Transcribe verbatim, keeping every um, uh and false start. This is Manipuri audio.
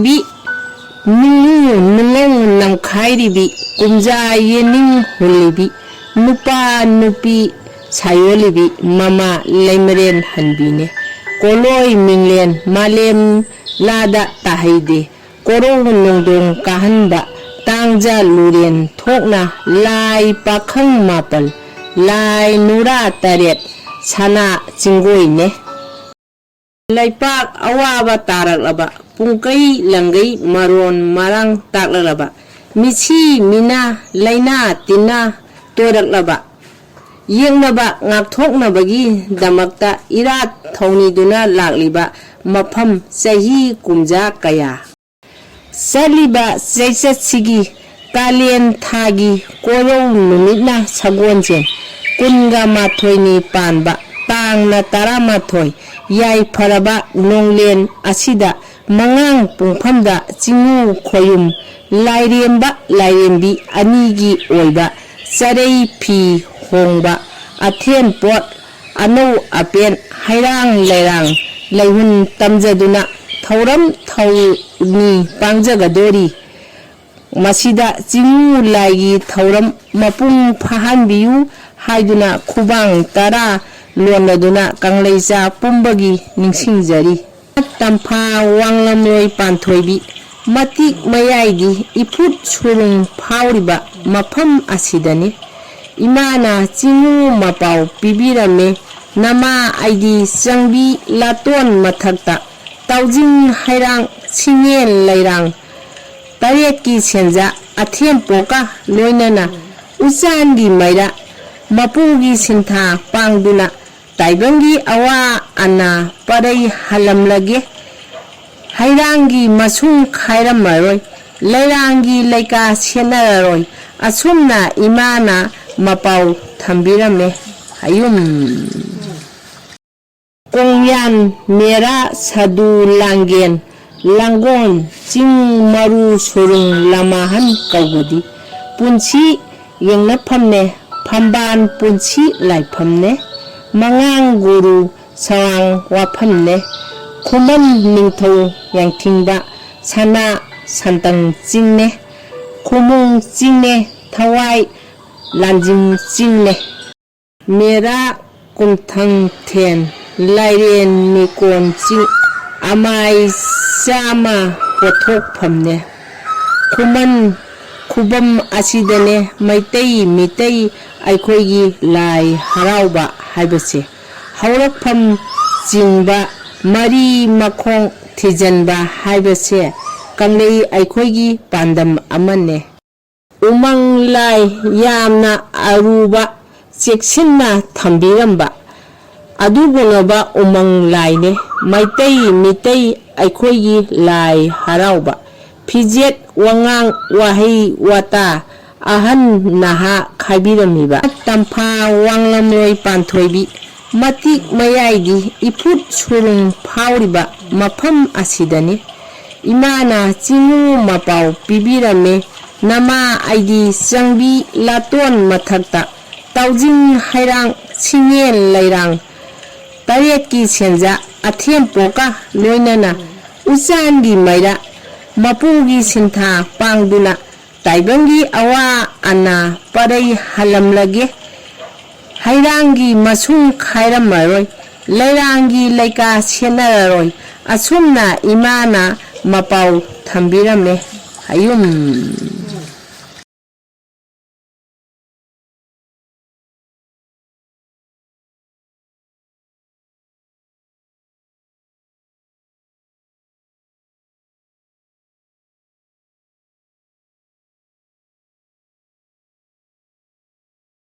ꯕꯤ ꯅꯨꯡꯉꯨ ꯅꯨꯡꯉꯧ ꯅꯝꯈꯥꯏꯔꯤꯕꯤ, ꯀꯨꯝꯖꯥ ꯌꯦꯅꯤꯡ ꯍꯨꯜꯂꯤꯕꯤ, ꯅꯨꯄꯥ ꯅꯨꯄꯤ ꯁꯥꯌꯣꯜꯂꯤꯕꯤ, ꯃꯃꯥ ꯂꯩꯃꯔꯦꯟ ꯍꯟꯕꯤꯅꯦ꯫ ꯀꯣꯂꯣꯏ ꯃꯤꯡꯂꯦꯟ ꯃꯥꯂꯦꯝ ꯂꯥꯗ ꯇꯥꯍꯩꯗꯦ, ꯀꯣꯔꯧ ꯅꯣꯡꯗꯣꯡ ꯀꯥꯍꯟꯕ, ꯇꯥꯡꯖ ꯂꯨꯔꯦꯟ ꯊꯣꯛꯅ ꯂꯥꯏ ꯄꯥꯈꯪ ꯃꯥꯄꯜ, ꯂꯥꯏ ꯅꯨꯔꯥ ꯇꯔꯦꯠ ꯁꯅꯥ ꯆꯤꯡꯒꯣꯏꯅꯦ꯫ ꯂꯩꯄꯥꯛ ꯑꯋꯥꯕ ꯇꯥꯔꯛꯂꯕ, ꯄꯨꯡꯀꯩ ꯂꯪꯒꯩ ꯃꯔꯣꯟ ꯃꯔꯥꯡ ꯇꯥꯛꯂꯛꯂꯕ, ꯃꯤꯁꯤ ꯃꯤꯅꯥ ꯂꯩꯅꯥ ꯇꯤꯟꯅꯥ ꯇꯣꯏꯔꯛꯂꯕ, ꯌꯦꯛꯅꯕ ꯉꯥꯛꯊꯣꯛꯅꯕꯒꯤꯗꯃꯛꯇ ꯏꯔꯥꯠ ꯊꯧꯅꯤꯗꯨꯅ ꯂꯥꯛꯂꯤꯕ ꯃꯐꯝ ꯆꯍꯤ ꯀꯨꯝꯖꯥ ꯀꯌꯥ꯫ ꯆꯠꯂꯤꯕ ꯆꯩꯆꯠꯁꯤꯒꯤ ꯀꯥꯂꯦꯟ ꯊꯥꯒꯤ ꯀꯣꯔꯧ ꯅꯨꯃꯤꯠꯅ ꯁꯒꯣꯜꯁꯦꯟ ꯀꯨꯟꯒ ꯃꯥꯊꯣꯏꯅꯤ ꯄꯥꯟꯕ ꯇꯥꯡꯅ ꯇꯔꯥꯃꯥꯊꯣꯏ ꯌꯥꯏꯐꯔꯕ ꯅꯣꯡꯂꯦꯟ ꯑꯁꯤꯗ ꯃꯉꯥꯡ ꯄꯨꯡꯐꯝꯗ ꯆꯤꯡꯉꯨ ꯈꯣꯌꯨꯝ ꯂꯥꯏꯔꯦꯝꯕ ꯂꯥꯏꯔꯦꯝꯕꯤ ꯑꯅꯤꯒꯤ ꯑꯣꯏꯕ ꯆꯔꯩ ꯐꯤ ꯍꯣꯡꯕ ꯑꯊꯦꯟ ꯄꯣꯠ ꯑꯅꯧ ꯑꯄꯦꯟ ꯍꯩꯔꯥꯡ ꯂꯩꯔꯥꯡ ꯂꯩꯍꯨꯟ ꯇꯝꯖꯗꯨꯅ ꯊꯧꯔꯝ ꯊꯧꯅꯤ ꯄꯥꯡꯖꯒꯗꯣꯔꯤ꯫ ꯃꯁꯤꯗ ꯆꯤꯡꯃꯨ ꯂꯥꯏꯒꯤ ꯊꯧꯔꯝ ꯃꯄꯨꯡ ꯐꯥꯍꯟꯕꯤꯌꯨ ꯍꯥꯏꯗꯨꯅ ꯈꯨꯕꯥꯡ ꯇꯔꯥ ꯂꯣꯟꯅꯗꯨꯅ ꯀꯪꯂꯩꯆꯥ ꯄꯨꯝꯕꯒꯤ ꯅꯤꯡꯁꯤꯡꯖꯔꯤ꯫ ꯇꯝꯐꯥ ꯋꯥꯡꯂꯝꯂꯣꯏ ꯄꯥꯟꯊꯣꯏꯕꯤ ꯃꯇꯤꯛ ꯃꯌꯥꯏꯒꯤ ꯏꯐꯨꯠ ꯁꯨꯔꯨꯡ ꯐꯥꯎꯔꯤꯕ ꯃꯐꯝ ꯑꯁꯤꯗꯅꯤ꯫ ꯏꯃꯥꯅ ꯆꯤꯡꯉꯨ ꯃꯄꯥꯎ ꯄꯤꯕꯤꯔꯝꯃꯦ, ꯅꯃꯥ ꯑꯩꯗꯤ ꯆꯪꯕꯤ ꯂꯥꯇꯣꯟ ꯃꯊꯛꯇ ꯇꯥꯎꯖꯤꯡ ꯍꯩꯔꯥꯡ ꯁꯤꯡꯉꯦꯟ ꯂꯩꯔꯥꯡ ꯇꯔꯦꯠꯀꯤ ꯁꯦꯟꯖꯥ ꯑꯊꯦꯝꯄꯣꯛꯀ ꯂꯣꯏꯅꯅ ꯎꯆꯥꯟꯒꯤ ꯃꯩꯔꯥ ꯃꯄꯨꯒꯤ ꯁꯤꯟꯊꯥ ꯄꯥꯡꯗꯨꯅ ꯇꯥꯏꯕꯪꯒꯤ ꯑꯋꯥ ꯑꯅꯥ ꯄꯔꯩ ꯍꯜꯂꯝꯂꯒꯦ꯫ ꯍꯩꯔꯥꯡꯒꯤ ꯃꯁꯨꯡ ꯈꯥꯏꯔꯝꯃꯔꯣꯏ, ꯂꯩꯔꯥꯡꯒꯤ ꯂꯩꯀꯥ ꯁꯦꯠꯅꯔꯔꯣꯏ꯫ ꯑꯁꯨꯝꯅ ꯏꯃꯥꯅ ꯃꯄꯥꯎ ꯊꯝꯕꯤꯔꯝꯃꯦ꯫ ꯍꯌꯨꯝ꯫ ꯀꯣꯡꯌꯥꯟ ꯃꯦꯔꯥ ꯁꯥꯗꯨ ꯂꯥꯡꯒꯦꯟ ꯂꯥꯡꯒꯣꯟ ꯆꯤꯡ ꯃꯔꯨ ꯁꯨꯔꯨꯡ ꯂꯃꯥꯍꯟ ꯀꯧꯕꯗꯤ ꯄꯨꯟꯁꯤ ꯌꯦꯡꯅꯐꯝꯅꯦ, ꯐꯝꯕꯥꯟ ꯄꯨꯟꯁꯤ ꯂꯥꯏꯐꯝꯅꯦ, ꯃꯉꯥꯡ ꯒꯨꯔꯨ ꯁꯋꯥꯡ ꯋꯥꯐꯝꯅꯦ, ꯈꯨꯃꯟ ꯅꯤꯡꯊꯧ ꯌꯥꯡꯊꯤꯡꯕ ꯁꯅꯥ ꯁꯟꯇꯪ ꯆꯤꯡꯅꯦ, ꯈꯨꯃꯨꯡ ꯆꯤꯡꯅꯦ, ꯊꯋꯥꯏ ꯂꯥꯟꯖꯤꯡ ꯆꯤꯡꯅꯦ꯫ ꯃꯦꯔꯥ ꯀꯨꯝꯊꯪꯊꯦꯟ ꯂꯥꯏꯔꯦꯟ ꯅꯤꯀꯣꯟ ꯆꯤꯡ ꯑꯃꯥꯏ ꯆꯥꯝꯃ ꯄꯣꯠꯊꯣꯛꯐꯝꯅꯦ꯫ ꯈꯨꯃꯟ ꯈꯨꯕꯝ ꯑꯁꯤꯗꯅꯦ ꯃꯩꯇꯩ ꯃꯤꯇꯩ ꯑꯩꯈꯣꯏꯒꯤ ꯂꯥꯏ ꯍꯔꯥꯎꯕ ꯍꯥꯏꯕꯁꯦ ꯍꯧꯔꯛꯐꯝ ꯆꯤꯡꯕ ꯃꯔꯤ ꯃꯈꯣꯡ ꯊꯤꯖꯤꯟꯕ ꯍꯥꯏꯕꯁꯦ ꯀꯪꯂꯩ ꯑꯩꯈꯣꯏꯒꯤ ꯄꯥꯟꯗꯝ ꯑꯃꯅꯦ꯫ ꯎꯃꯪ ꯂꯥꯏ ꯌꯥꯝꯅ ꯑꯔꯨꯕ ꯆꯦꯛꯁꯤꯟꯅ ꯊꯝꯕꯤꯔꯝꯕ ꯑꯗꯨꯒꯨꯝꯂꯕ ꯎꯃꯪ ꯂꯥꯏꯅꯦ ꯃꯩꯇꯩ ꯃꯤꯇꯩ ꯑꯩꯈꯣꯏꯒꯤ ꯂꯥꯏ ꯍꯔꯥꯎꯕ꯫ ꯐꯤꯖꯦꯠ ꯋꯥꯉꯥꯡ ꯋꯥꯍꯩ ꯋꯥꯇꯥ ꯑꯍꯟ ꯅꯍꯥ ꯈꯥꯏꯕꯤꯔꯝꯃꯤꯕ ꯇꯝꯐꯥ ꯋꯥꯡꯂꯝꯂꯣꯏ ꯄꯥꯟꯊꯣꯏꯕꯤ ꯃꯇꯤꯛ ꯃꯌꯥꯏꯒꯤ ꯏꯐꯨꯠ ꯁꯨꯔꯨꯡ ꯐꯥꯎꯔꯤꯕ ꯃꯐꯝ ꯑꯁꯤꯗꯅꯤ꯫ ꯏꯃꯥꯅ ꯆꯤꯡꯉꯨ ꯃꯄꯥꯎ ꯄꯤꯕꯤꯔꯝꯃꯤ꯫ ꯅꯃꯥ ꯑꯩꯗꯤ ꯆꯪꯕꯤ ꯂꯥꯇꯣꯟ ꯃꯊꯛꯇ ꯇꯥꯎꯖꯤꯡ ꯍꯩꯔꯥꯡ ꯁꯤꯡꯉꯦꯜ ꯂꯩꯔꯥꯡ ꯇꯔꯦꯠꯀꯤ ꯁꯦꯟꯖꯥ ꯑꯊꯦꯝꯄꯣꯛꯀ ꯂꯣꯏꯅꯅ ꯎꯆꯥꯟꯒꯤ ꯃꯩꯔꯥ ꯃꯄꯨꯒꯤ ꯁꯤꯟꯊꯥ ꯄꯥꯡꯗꯨꯅ ꯇꯥꯏꯕꯪꯒꯤ ꯑꯋꯥ ꯑꯅꯥ ꯄꯔꯩ ꯍꯜꯂꯝꯂꯒꯦ꯫ ꯍꯩꯔꯥꯡꯒꯤ ꯃꯁꯨꯡ ꯈꯥꯏꯔꯝꯃꯔꯣꯏ, ꯂꯩꯔꯥꯡꯒꯤ ꯂꯩꯀꯥ ꯁꯦꯟꯅꯔꯔꯣꯏ꯫ ꯑꯁꯨꯝꯅ ꯏꯃꯥꯅ ꯃꯄꯥꯎ ꯊꯝꯕꯤꯔꯝꯃꯦ꯫ ꯍꯌꯨꯝ꯫